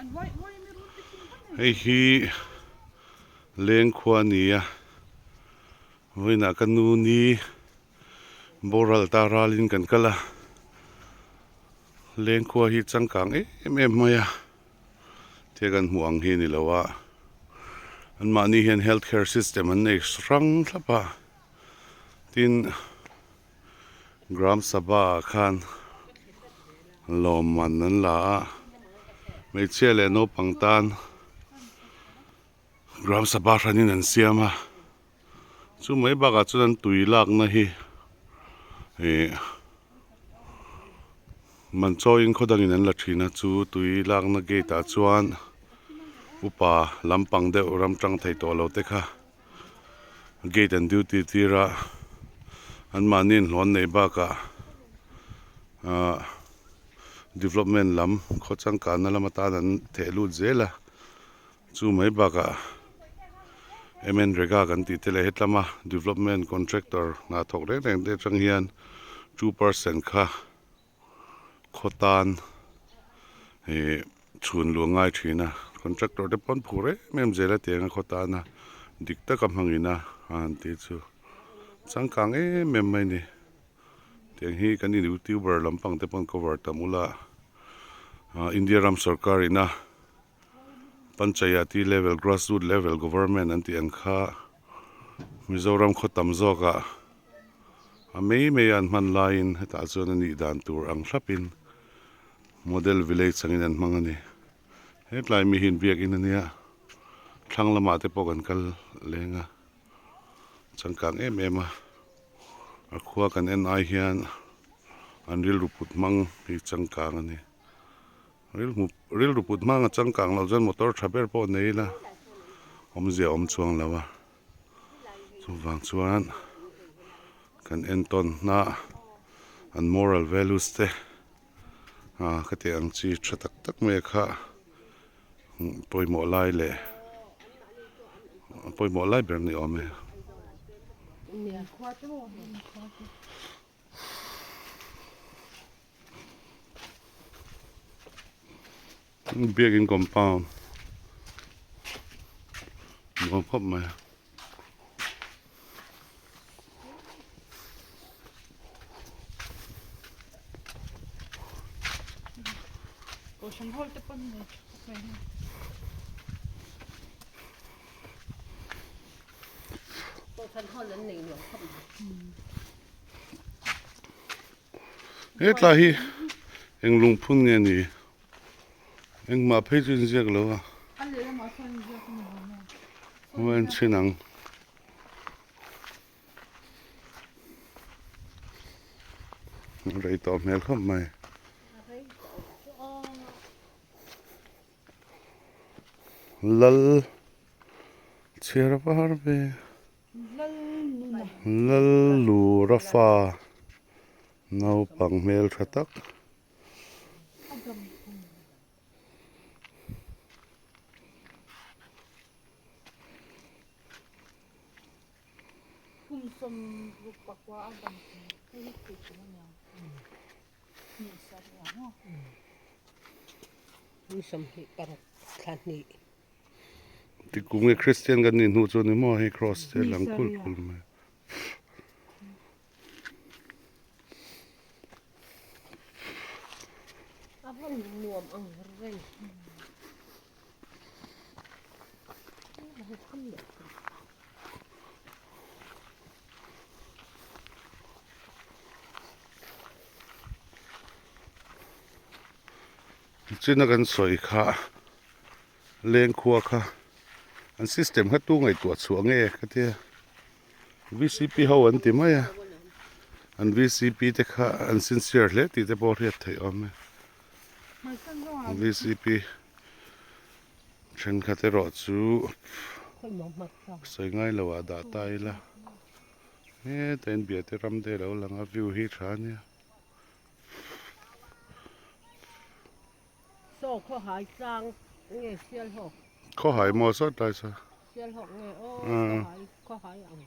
Hei hi lengkhua a ni a vawiinah ka nu ni boral ta ralin kan kal a lengkhua hi changkang em em mai a thil kan hmuh ang hi a ni lo a anmahni hian health care system an nei hrang thlap a tin. Gram Sabha ah khan lawmman an la a, hmeichhia leh naupang tan Gram Sabha hranin an siam a, chu mai bakah chuan an tui lakna hi ih man chawiin khaw dangin an la thin a, chu tui lakna gate ah chuan upa lampang deuh ram tang thei tawh lo te kha. Gate an duty tir a an mahni in hlawn neih bakah ahh development lam khaw changkanna lam atan an theh lut zel a chu mai bakah M N Rega kan tih te leh hetlama development contractor hna thawk reng reng te atang hian 2 percent kha. Khaw tan ih chhun luh a ngai thin a contractor te pawn phur em em zel a tiang a khaw tana dik taka hmangin a han tih chu changkang em em mai a ni tiang hi kan in youtuber lampang te pawn cover tam ula ah India ram sorkar ina panchayati level grass root level government an tih ang kha Mizoram khaw tam zawkah. A mai mai a an hman laiin hetah chuan a nih dan tur ang thlapin model village angin an hmang a ni. Hetlai mi hi inbiakin a nia, thlang lamah te pawh kan kal leng a, changkang em em a, a khua kan en ai hian an rilru put hmang hi changkang a ni. Rilru put hmang a changkang loh chuan motor tha ber pawh nei ila awmzia a awm chuang lo a. Chuvang chuan kan entawn hna an moral values te ah khatiang ang chi tha tak tak mai kha pawimawh lai leh pawimawh lai ber ni awm e. Biakin compound nuam khawp mai a. Hetlai hi eng lungphun nge ni? Engmah phei chu inziak lo a. Aw en chhin ang. Rei tawh hmel khawp mai. Lal chhiar var ve. Lal lura fa naupang hmel tha tak. Tikunge Kristian kan nih hnu chu a ni maw hei cross te lang khul khul mai. China kan sawi kha lengkhua kha an system kha tu ngaihtuah chhuah nge ka tia. Vcp ho an ti mai a, an vcp te kha an sincere hle tih te pawh hriat theih awm e. Vcp thenkhat erawh chu sawi ngai lo ah dah ta ila heta in biate ram te alo lang a view hi tha ania. Saw khawhai tlang nge Sialhawk? Khawhai maw saw tlai saw. Sialhawk nge aw khawhai khawhai ang.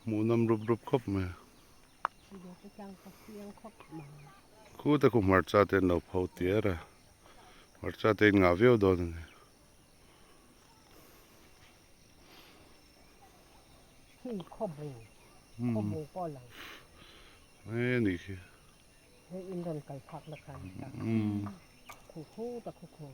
Hmuhnawm rup rup khawp mai. Biate tlang ka fiang khawp mai. Khu te khu hmarcha te an lo pho tiar a. Hmarcha te in ngah viau dawn a ni. Khi khawbung khawbung pawh a lang. E nih khi. Hei in rawn kal phak na khan ta. Khu khu ta khu khu.